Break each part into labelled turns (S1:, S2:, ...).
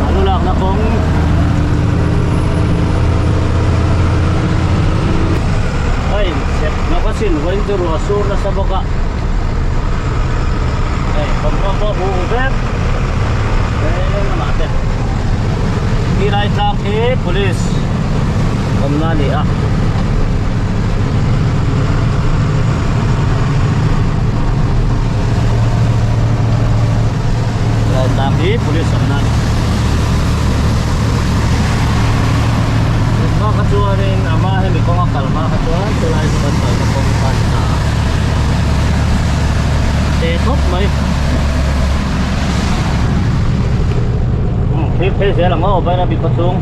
S1: Alu lakna kawng a inchep hnawk asin vawiin chu ruah sur nasa bawk a hei thawmhnaw pawh huh vek veng lamah te khilai tlak hi police awmna a ni a. Tlak hi police awmna a ni. Hma kha chuanin a hma hemi kawnga kal hma kha chuan chulai chu kan kalna kawng kha a ni ta a. Te khawp mai. Thil phei zel ang aw Bairabi khaw chhung.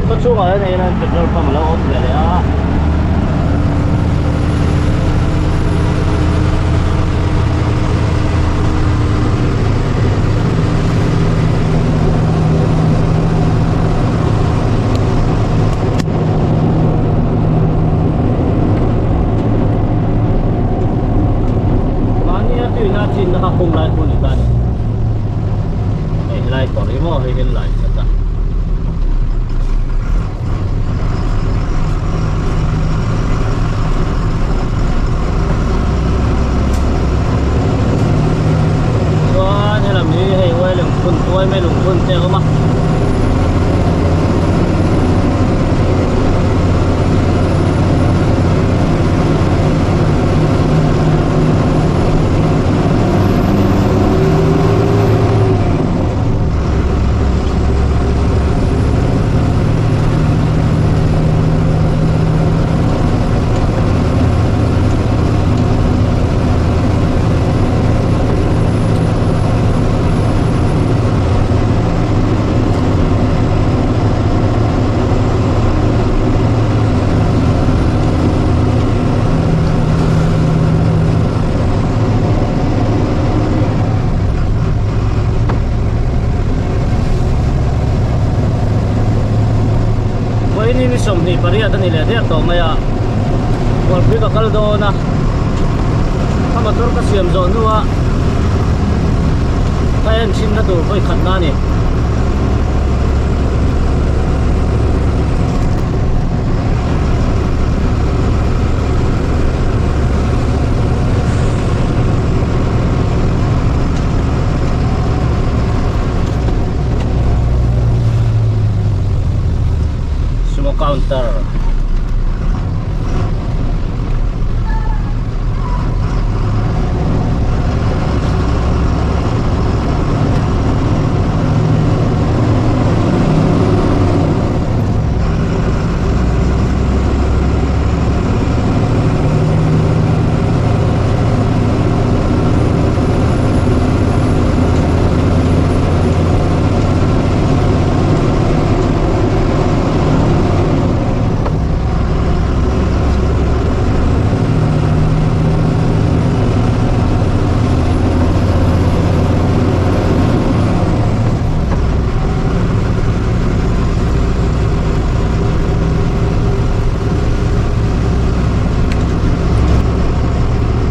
S1: Khaw chhungah hian hei hian petrol pump a lo awm ve leh a. Mahni a tuina chinna kha khum lai khu ni ta ni. Hei helai kawr hi maw hei hian lai that a. Chuan helam hi hei uai lungphun tuai mai lungphun te a awm a. Vawiin ni 28 a ni leh der tawh mai a, Bualpui ka kal dawn a, ka motor ka siam zawh hnuah ka en thinna tur vawikhatna a ni. Sumo counter.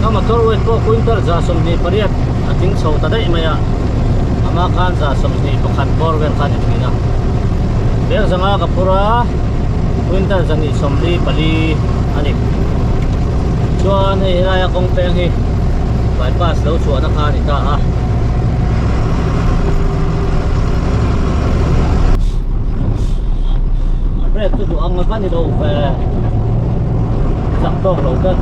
S1: Ka motor weight pawh quintal 28 a tling chho ta daih mai a, amah khan 21 bawr vel khan a thin a. Bag zanga ka phur a, quintal 244 a ni. Chuan hei helaia kawng peng hi bypass lo chhuahna kha a ni ta a. A brake chu duh ang a va ni lo ve, chak tawk lo tlat.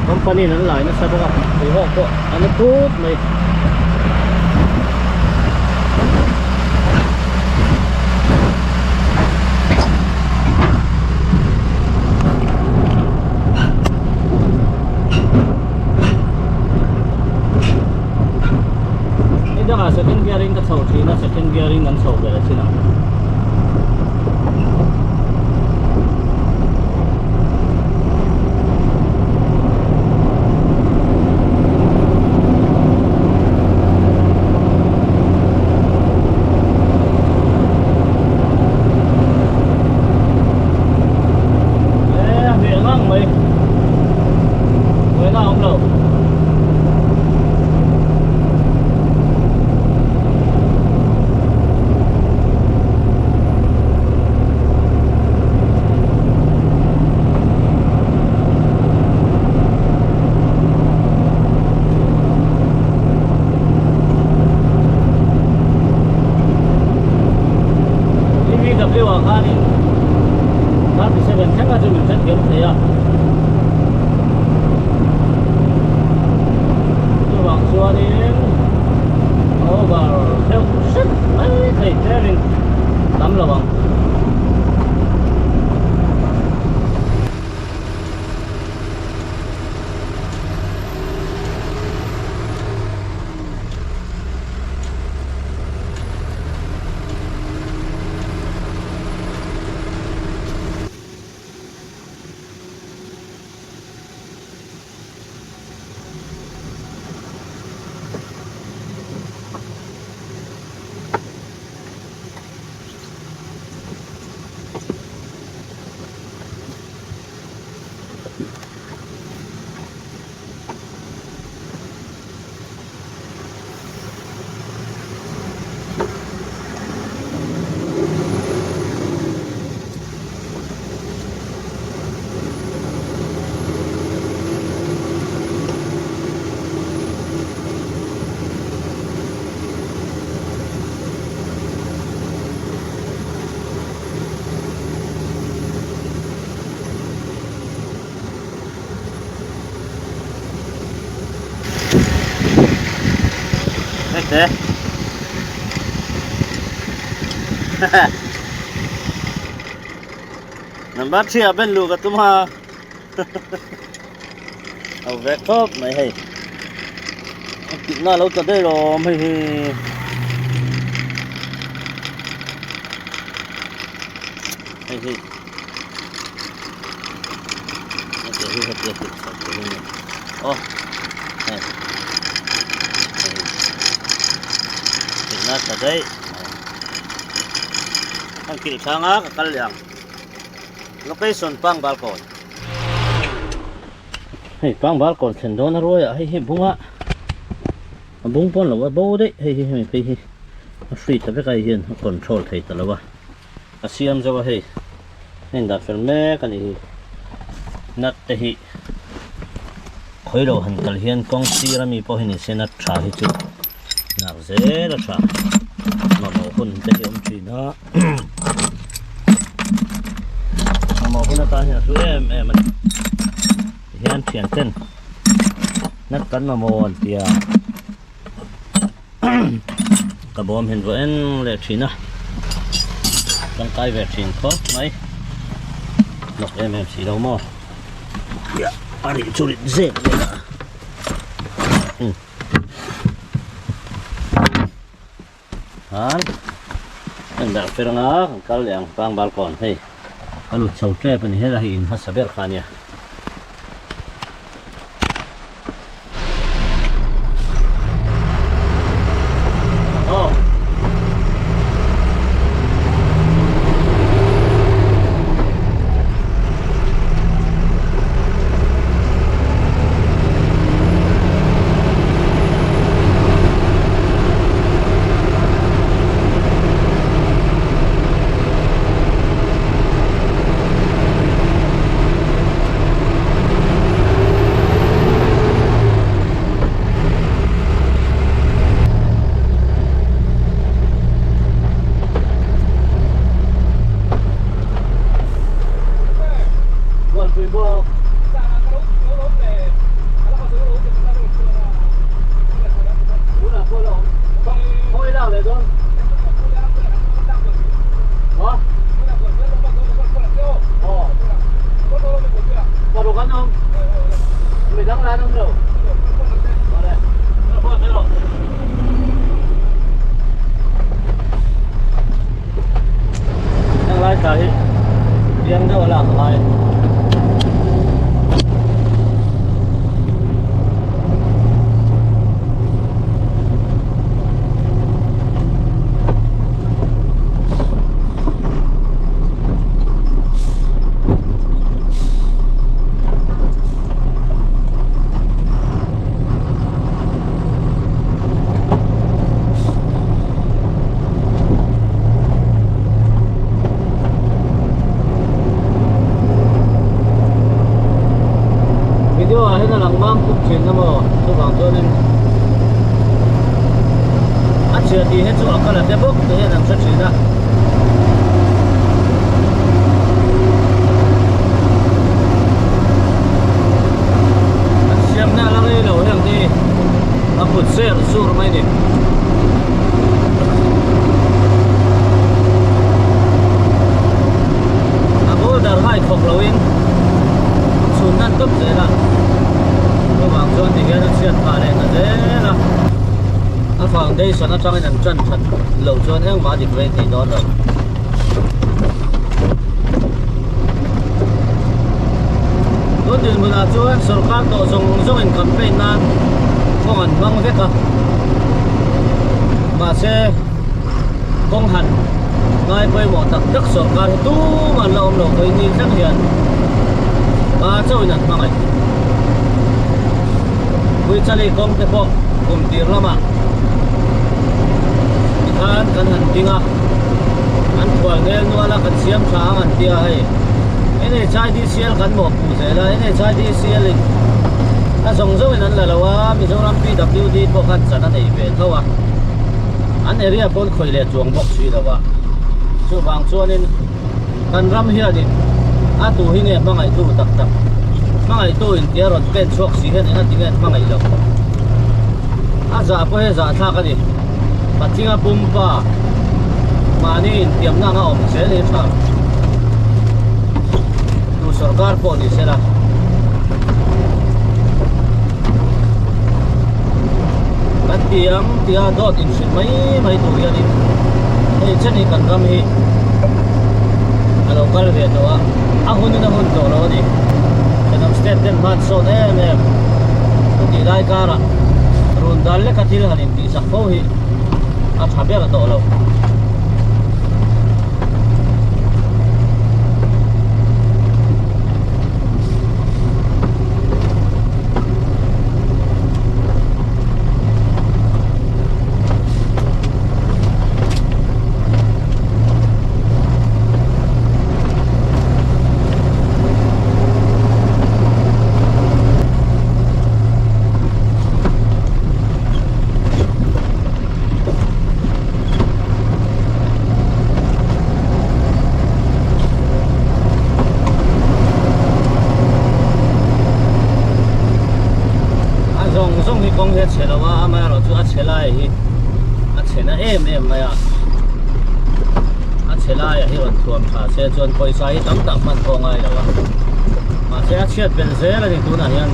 S1: Company in an lai nasa bawk a tui hawk pawh a na tut mai. Second gear in ka chho thin a, second gear in kan chho ve leh thin ang. Ê, a hmeh ngang mai. Buaina a awm lo. EVW ah khanin 37 thleng kha chu min hrethiam thei a. Chuvang chuanin over deuh hret mai thei tlemin tam lo ang. Hete. Number 3 ah ben lu ka tum ha. Au ve khawp mai hei. A tihna lo ta daih lawm hei hi. Hei hi. Heti hi heti a tih chhoh tur hi a ni. Aw hei. Hei. Tihna ta daih. Kan kilh thlang a ka kal leh ang. Location Pangbal kawn. Hei Pangbal kawn thlen dawn a ruai ah hei hi bung a a bung pawn lo a bo daih hei hi hemi phei hi a free ta vek a hei hian a control thei ta lo a a siam zo a hei a indah fel mek a ni hi nut te hi khawi lo han kal hian kawng sir ami pawh hi ni se nut tha hi chu nak zel a tha mamawh hun te hi awm thin a. Mamawh hun atan hian a hlu em em a ni tihian thian ten nat kan mamawh an tia ka bawm hian vaw eng leh thin a tangkai ve thin khawp mai hnawk em em si lo maw a rih chu rit zek vel a. Han en ber fer anga kan kal leh ang tlang balkawn hei a lut chho tep a ni helai hi in hmasa ber kha a nia. chhia tih hi chu a kal a te bawk te hian an hre thin a. An siamna a la rei lo heng hi a kut ser sur mai ni. A boulder hai thawk loin chhun nan tawp zel a, chuvang chuan tihian a chhiat phah leh ta zel a. A foundation atangin an tan that loh chuan engmah a dik vei thei dawn lo. Tun dinhmunah chuan sorkar tawh zawng zawngin campaign nan kawng an hmang vek a, mahse kawng han ngai pawimawh tak tak sorkar hi tumah an la awm lo pawhin ni thleng hian pa chauhin an hmangaih. Puichali kawng te pawh kum tir lamah tikhan kan han ding a, an khual nel nual a kan siam tha ang an tia hei NHIDCL kan mawhpuh zel a, NHIDCL in a zawng zawng in an la lo a, Mizoram PWD pawh khan chan a nei ve tho a, an area pawn khawih leh chuang bawk si lo a, chuvang chuanin kan ram hianin a tu hi nge hmangaihtu tak tak, hmangaihtu in tia rawn pen chhuak si hian eng a ti nge an hmangaih lo, a zah pawh hi a zahthlak a ni. Patlinga pumpa mahni intiamna anga awm zel hi tha tu sorkar pawh ni sela. Kan ti ang tia dawt inhrilh mai mai tur hianin hei chen hi kan ram hi a lo kal ve tawh a, a hunin a hun tawh lo a ni. Thenawm state ten hman sawn em em chutih lai karah run dal leka thil han in tih sak fo hi a tha ber tawh lo. A zawng zawng hi kawng hi a chhe lo a amaherawhchu a chhe lai hi a chhe na em em mai a a chhe laiah hi rawn thuam tha se chuan pawisa hi tam tak hman pawh a ngai lo a mahse a chhiat belh zel a ni tunah hian.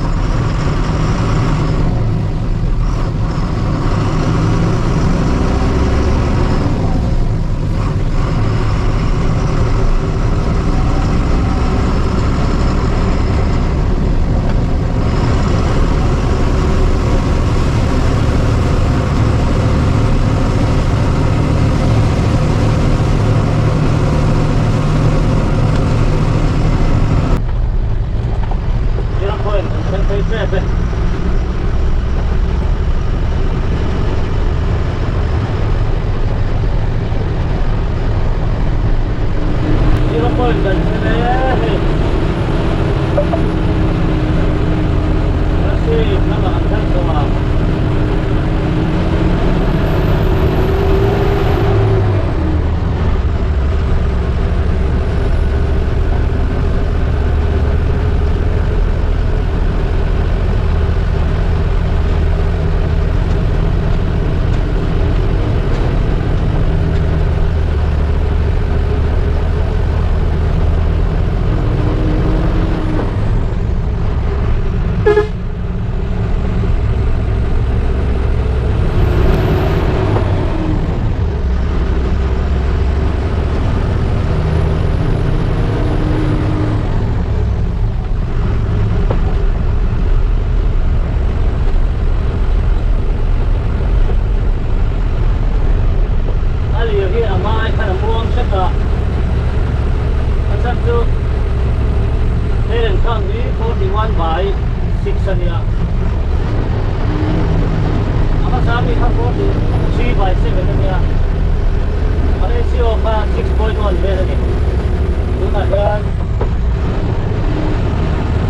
S1: Zero point kan thleng e hei. Rasi lamah kan thleng tawh a. A lir hi a hma ai khan a muang hret a, a chhan chu hei rengkhang hi 41 by 6 a nia, a hmasa mi kha 43 by 7 a nia, a ratio kha 6.1 vel a ni, tunah hian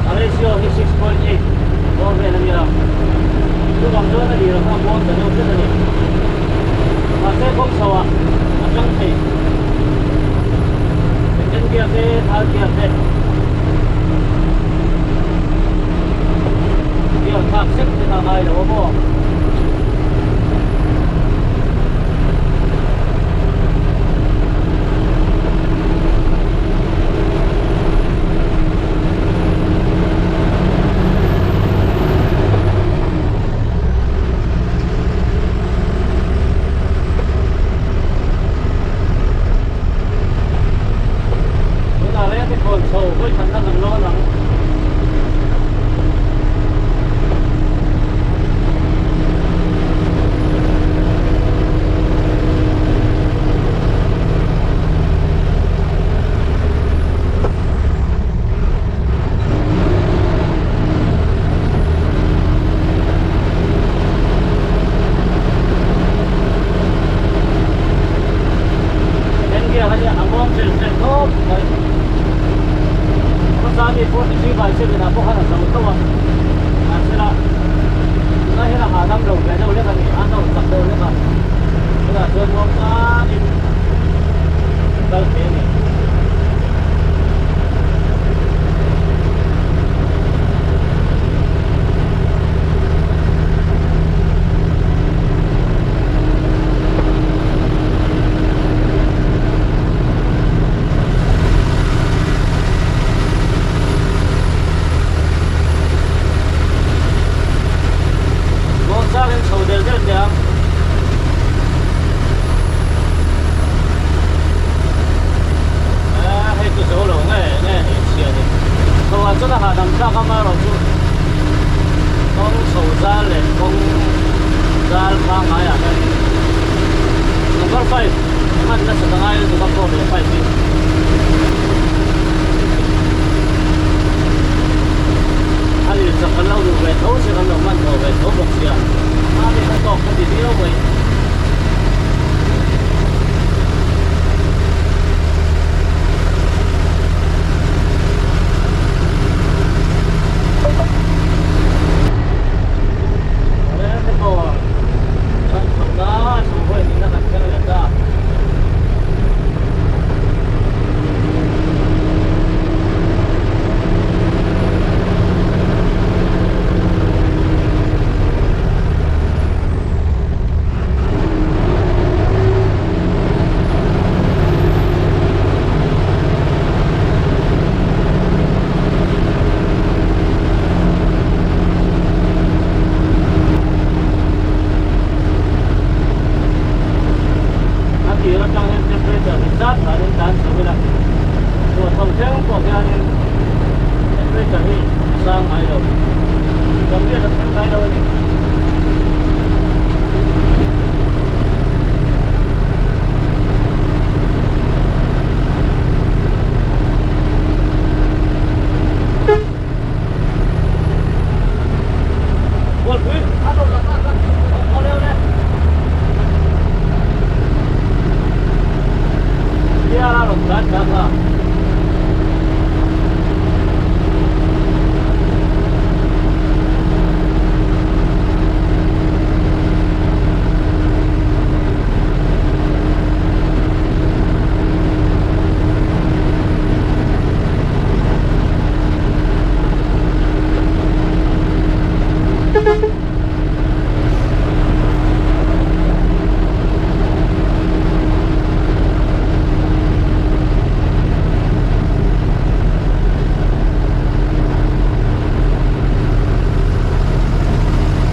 S1: a ratio hi 6.8 bawr vel a nia, chuvang chuan a lir kha a muang ta deuh hret a ni. Mahse kawng chho ah a tlang thei. Second gear te third gear te gear thlak sek te kha a ngai lo a maw. Tunah reng te khawn chho vawi khat na kan lawn ang. Engge a nia a muang ṭel ṭel khawp mai. Hmasa mi 43 by 7 ah pawh khan a zo tho a, mahsela tunah hian a hahdam lo ve deuh lek a ni, a no chak deuh lek a, tunah chuan muang changin a kal thei a ni. Muangchangin chho del del teh ang. Hei chu zo lo nge nge ni chhia ni. Chho ah chuan a hahdam thlak a marawh chu kawng chho zal leh kawng zal pangngai ah hian number 5 hman nasa ta ngai lutuk a 4 leh 5 hi. A lil chak kan lo duh ve tho se kan lo hman tho ve tho bawk sia. Mahni kha tawk ka ti viau mai. A tir atang hian temperature hi zat vanin tan chho ila chhuah chho thleng pawh hianin temperature hi a sang ngai lo Gambia a thleng ngai lo a ni.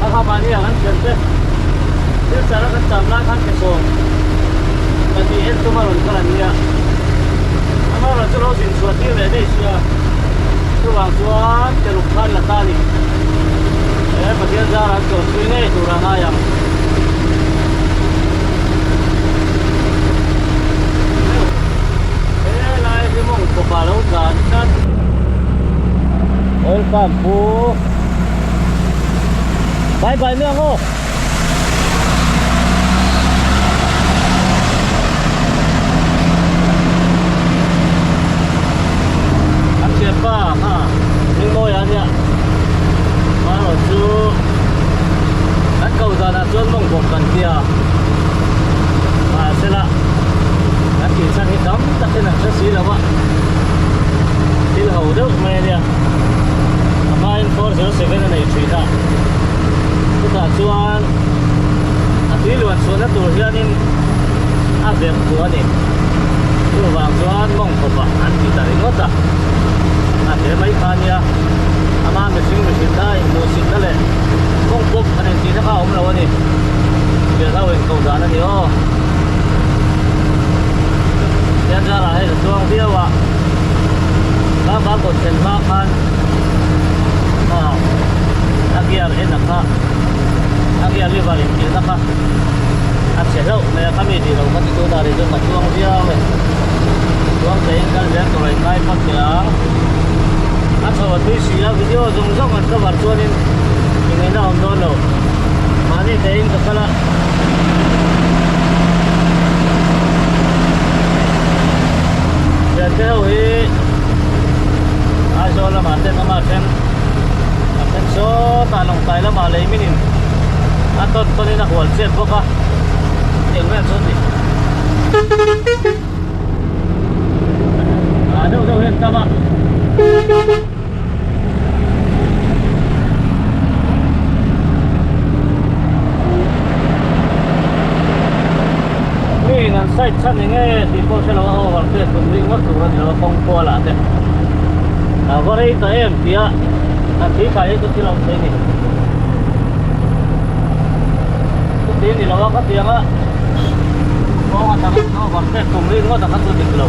S1: A kha mahni ah kan thiam te silchar a kan cham lai khan ke sawm pahnih en tum a rawn kal an nia amaherawhchu lo zin chhuah tir leh daih sia chuvang chuan ke ruk khan la ta a ni he Pathian zar an chaw chhui ngei tur a ngai ang. Helai hi mawng kawpa lo tlan tlat. Oil pump pu. Bye bye mai ang aw. An thianpa kha Hmingmawia a nia. Marawh chu kan ko zanah chuan mawng bawk kan tia. kalna tur hianin a verh duh a ni. Chuvang chuan mawngkhawpah an ti ta ringawt a, a hle mai kha nia. Ama mihring mihrinna inhmuhsitna leh mawngpawp han intihna kha a awm lo a ni. Thianho inkoh dan a ni aw. Thianzarah hei ka chuang viau a, Baba kawt thlen hma khan a gear en a kha a gear lever intihna kha a chhe hlauh mai a khami tih loh kha chu tunah rih chuan ka chuang viau e chuang theihin kal zel tur a inkai phawt teh ang a chho a tui si a video zawng zawng an cover chuanin ingaihna a awm dawn lo mahni theihin ka kal a. Thiante ho hi Aizawl lamah ten ama then a then sawtah Lawngtlai lamah lei minin a tawn tawnin a hual chet bawk a eng vel chu ni ah deuh deuh hian tam a. Mi in an side chhan eng nge tih pawh hre lo a over te tum rih ngawt tur a ni lo a kawng kual ah te a va rei ta em tia an thil thlai hi chu thil awm thei a ni chuti a ni lo a khatiang a kawng atang over te tum rih ngawt a kha chu dik lo.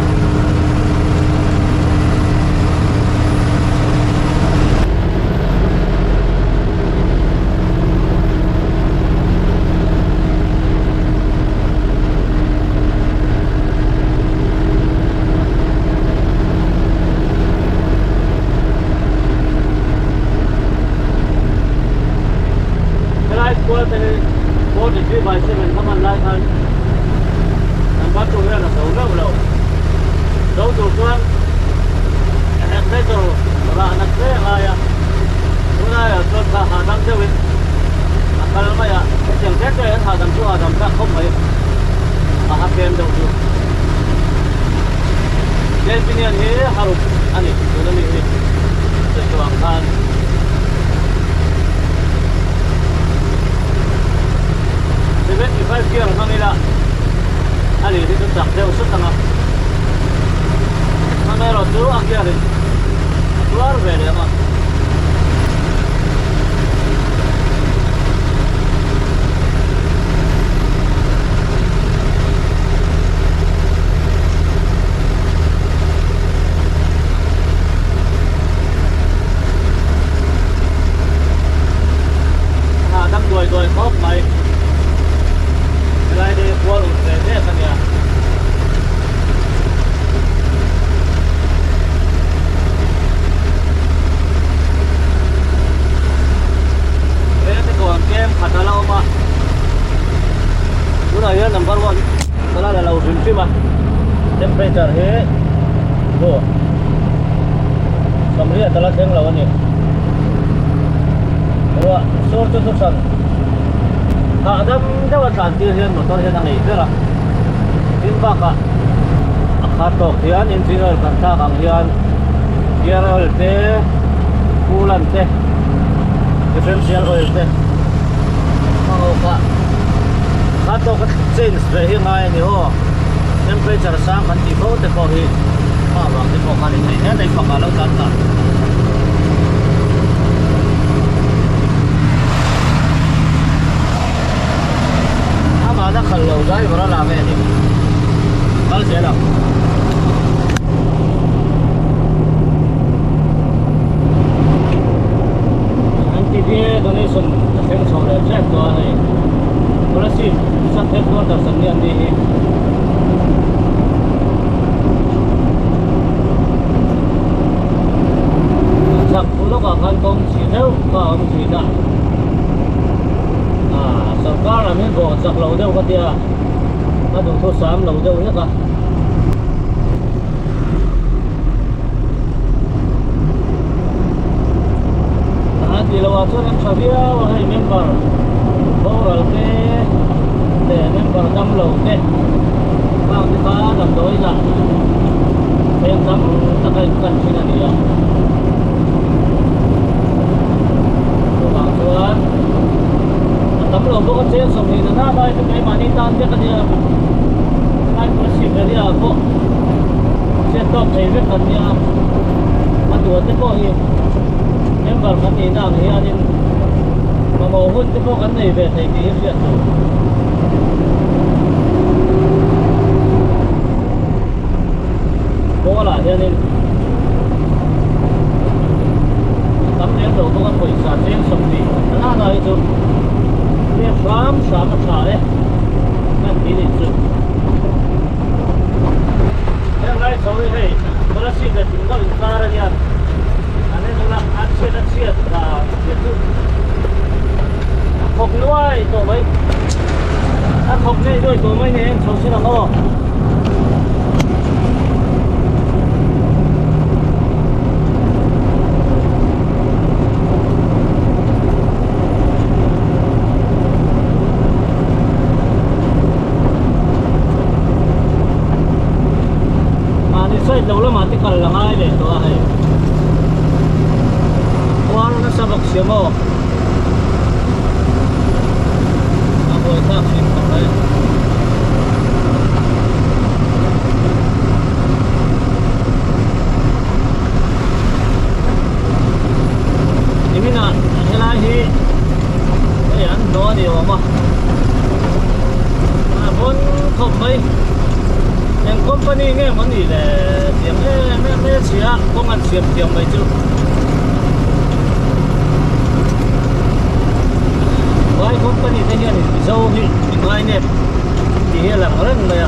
S1: Helai kual te hi 43 by 7 ka hman lai khan number 2 hian a zo meuh lo. Zo tur chuan accelerator rah nat hle a ngai a, tunlaiah chuan thla hahdam deuhin a kal mai a, hetiang hle te hian hahdam chu hahdam tlak khawp mai a ha tlem deuh chu. Tlem pinian hi haruk a ni tuna mi hi sawi tawh ang khan. 75 gear hmang ila a lei hi chu chak deuh sut ang a amaherawh chu a gear in a tuar ve leh ang a. Hahdam duai duai khawp mai. Helai te hi kual ulh ve mek a nia. Vengte kawn tlem khat a la awm a. Tunah hian number one ka la la lo hrim hrim a. Temperature hi aw samriat a la thleng lo a ni. Ruah sur chu chu hran hahdam deuh a tlan tir hian motor hian a ngei ber a tin bakah a khat tawk hian engine oil kan thlak ang hian gear oil te coolant te differential oil te hmang ho kha khat tawk a change ve hi ngai a ni aw temperature sang kan tih fo te pawh hi kha vang te pawh khan inneih hle mai pakah lo tlan ta. Amah na khalh lo driver a la nge ni kal zel ang. NTPA donation a thleng chho leh tep tawh a hei Kolasib sub headquarters an ni an ni hi. Chhak lawkah khan kawng chhi deuh kha a awm thin a. Ah sorkar lam hi bawh chak lo deuh ka tia a duhthu sam lo deuh hlek a. A tih loh ah chuan an tha viau a hei member boral te leh member dam lo te khang te kha damdawi lah heng tam tak a inkan thin a ni a chuvang chuan a tam lo bawk a cheng 20 na na lai chu keimahni tan vek a nia lai Kolasib area ah pawh chet tawk thei vek kan nia a duh te pawh hi member kan nihna ang hianin mamawh hun te pawh kan nei ve thei tih hi hriat tur. Ball ah hianin a tam lem lo bawk a pawisa cheng 20 a la lai chu pek hram hram a tha e kan tih nih chu. Heng lai chho hi hei Kolasib leh Thingdeuh inkar a nia an en ula a chhiat a chhiat a chhiat chu a khawk nuai tawh mai a khawk ngei nuai tawh mai nen chho sin ang aw. Mahni side lo lamah te kal la ngai leh tawh a hei. Khuar nasa bawk sia maw? A buai thlak thin khawp mai. Niminah helai hi hei an hnawh a ni awm a. A vawn khawp mai. Eng company nge maw ni le tiang em em mai a chhia a kawng an siam thiam mai chu. Vai company te hianin Mizo hi i ngai nep tih hi a lang reng mai a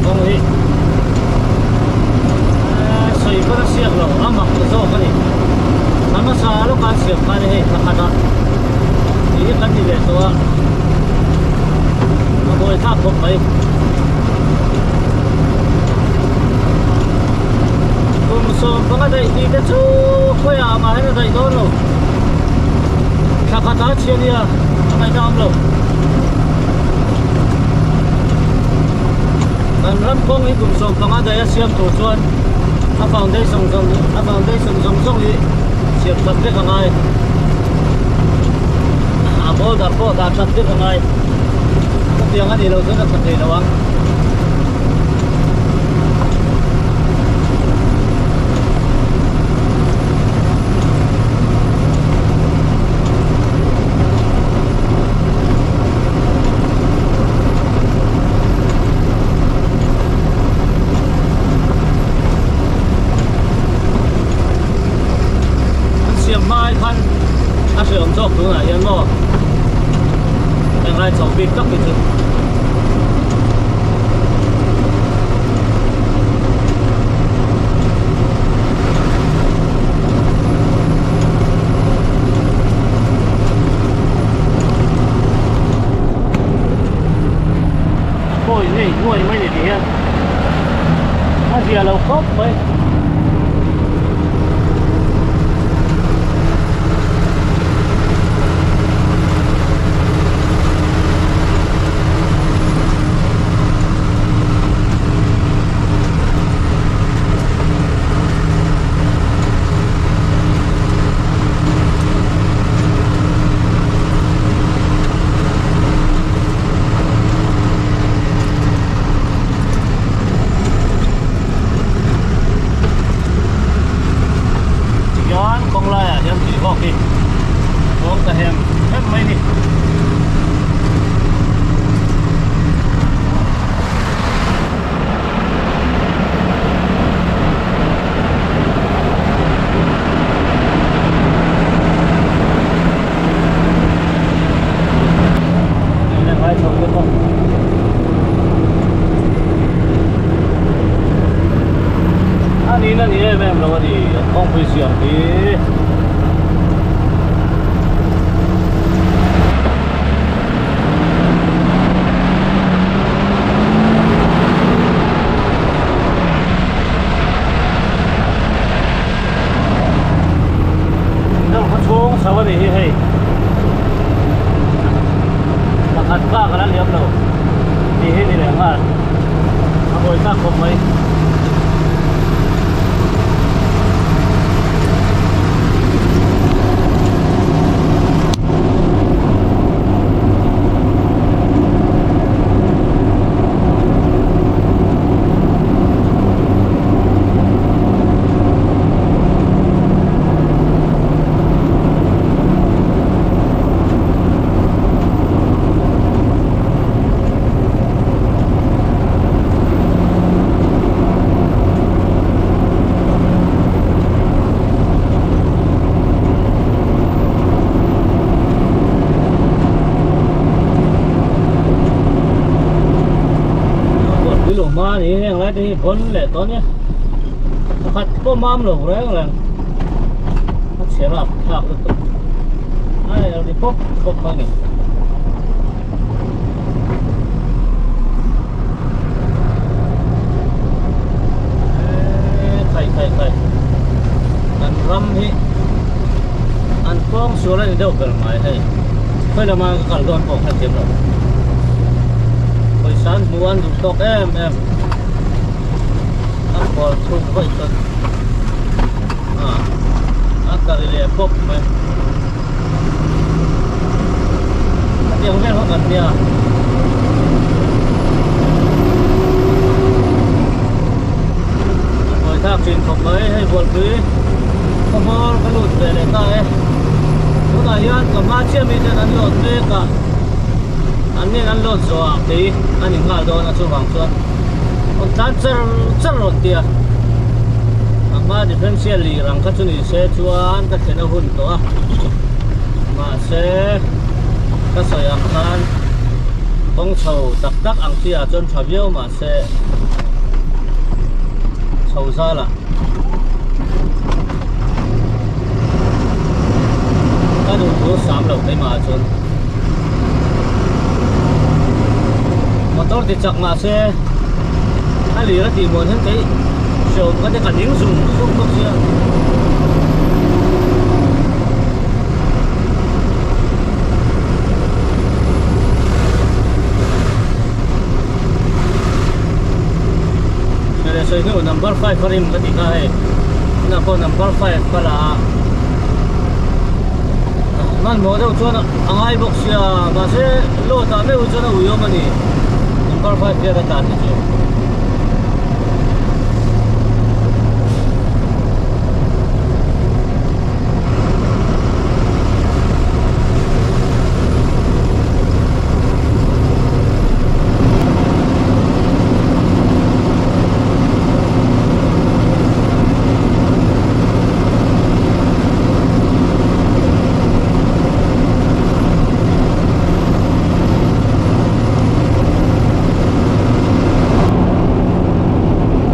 S1: kawng hi sawi pawn a siak lo a mak ta zawk a ni a hmasa lawk a siam khan hei thla khat a tih hi kan ni leh tawh a a buai thlak khawp mai. Kum 15 daih tih te chu khawiah mah hian a daih dawn lo. Thla khat a chhia nia a ngaihna awm lo. Kan ram kawng hi kum 15 daih a siam tur chuan a foundation zawng a foundation zawng zawng hi siam that vek a ngai. A boulder pawh dah that vek a ngai. Chutiang a nih loh chuan a tha thei lo ang. An siam hma ai khan a hreawm zawk tunah hian maw englai chho bik tak hi chu. Pawi ngei nuai mai ni ti hian a zia lo khawp mai. Tihian kawng laiah hian tui hawk hi a awm ta hem hem mai ni. A ni na ni em em lo a ni an kawngpui siam hi. Deuh khaw chhung chho a nih hi hei pakhat bak a la liam lo tih hi ni leh nghal a buai tak khawp mai. te hi bon leh tawh ania pakhat pawh mam lo reng reng a chhe rap thlak lutuk a er ri pawp pawp a ni. Eee khai khai khai kan ram hi an kawng sual a ni deuh ber mai hei khawi lama ka kal dawn pawh kha thiam lo pawisa an hmu an duh tawk em em a khual chhung vaih chuan ah a tla ri leh pawp mai hetiang vel ho kan nia. A buai thlak thin khawp mai hei bualpui khaw hmawr ka lut ve leh ta e tunah hian ka hma chiah mi ten an load mek a an nen an load zawh ah kei a ni nghal dawn a chuvang chuan rawn tlan char char rawn tia a hma differential lir ang kha chu ni se chuan ka thlen a hun tawh a mahse ka sawi ang khan kawng chho tak tak ang chi ah chuan tha viau mahse chho zal ah ka duh thu sam lo keimah ah chuan motor ti chak mahse a lir a tih muan hian kei hreawm ka te ka ding zung zung bawk sia. Sawi hnu number 5 a rim ka tih kha hei tunah pawh number 5 ka la a hmanhmawh deuh chuan a ngai bawk sia mahse load ah meuh chuan a ui awm a ni number 5 hian a tlan hi chu.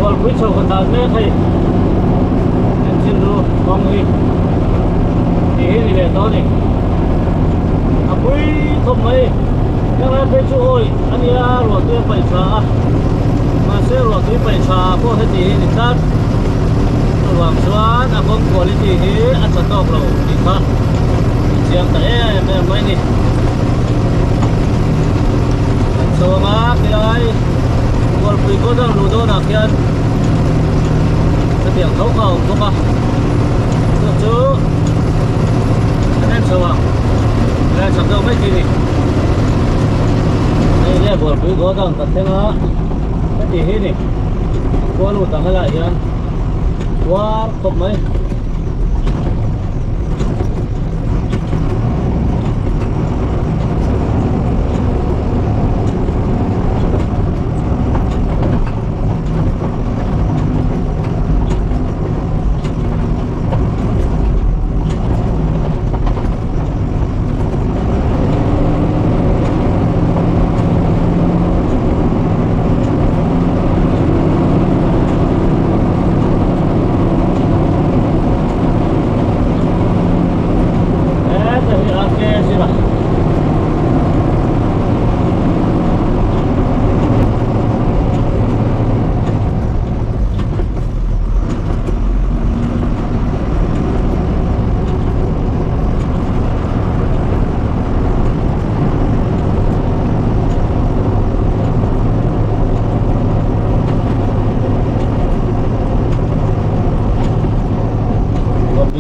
S1: Kawlpui chho ka tlan mek hei engine ru kawng hi tih hi a ni leh tawh a ni a pui khawp mai helai phei chu awi a nia ruah tui a paih tha a mahse ruah tui paih tha pawh heti hi a ni tlat chuvang chuan a kawng quality hi a tha tawk lo tih kha a chiang ta em em mai a ni kan chhawng a khilai Kawlpui kawt a luh dawnah khian hetiang tho kha a awm bawk a chu chu an en chho ang helai chak deuh mai khi a ni hei le Kawlpui kawt ang ka thleng a heti hi a ni khua lut ang helaiah hian uar khawp mai.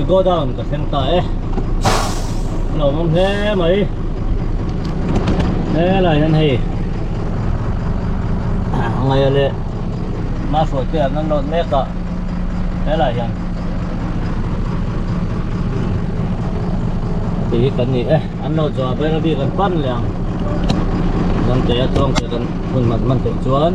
S1: Go down ka thleng ta e lo awm hle mai helai hian hei ngaia leh mahruai te an load mek a helai hian tih hi kan ni e an lo zawh a Bairabi kan pan leh ang dam te a chuang te kan hun man man theih chuan.